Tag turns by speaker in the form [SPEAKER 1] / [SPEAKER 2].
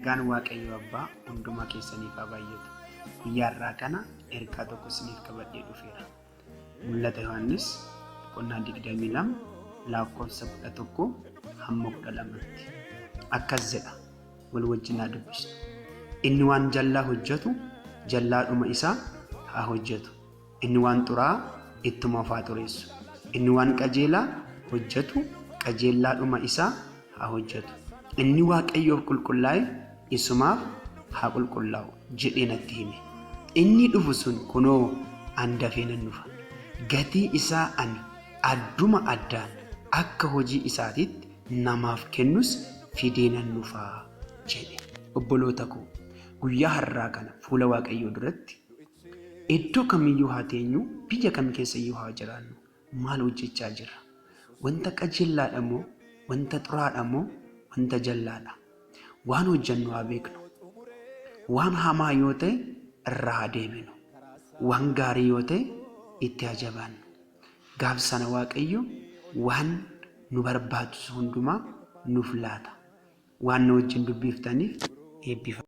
[SPEAKER 1] Nagaan Waaqayyo Abbaa hundumaa keessaniif haa baay'atu. Guyyaa har'aa kana ergaa tokko isiniif qabadhee dhufeera. Mul'ata Yohaannis boqonnaa 22 lakkoofsa 11 hamma 12tti. Akkas jedha wal wajjin haa dubbisnu. Inni waan jallaa hojjetu jallaadhuma isaa haa hojjetu. Inni waan xuraa'aa ittuma of haa xureessu. Inni waan qajeelaa hojjetu qajeellaadhuma isaa haa hojjetu. Inni Waaqayyoof qulqullaa'e isumaaf haa qulqullaa'u jedhee natti hime. Inni dhufu sun kunoo an dafee nan dhufa. Gatii isaa ani adduma addaan akka hojii isaatiitti namaaf kennus fidee nan dhufa jedhe. Obboloota koo, guyyaa har'aa kana fuula Waaqayyoo duratti Iddoo kamiyyuu haa teenyu, biyya kam keessayyuu haa jiraannu, maal hojjechaa jirra? Wanta qajeellaadha moo, wanta xuraadha moo, wanta jallaadha? Waan hojjennu haa beeknu. Waan hamaa yoo ta'e irraa haa deebinu. Waan gaarii yoo ta'e itti haa jabaannu. Gaaf sana Waaqayyo waan nu barbaachisu hundumaa nuuf laata. Waan na wajjin dubbiftaniif eebbifamaa.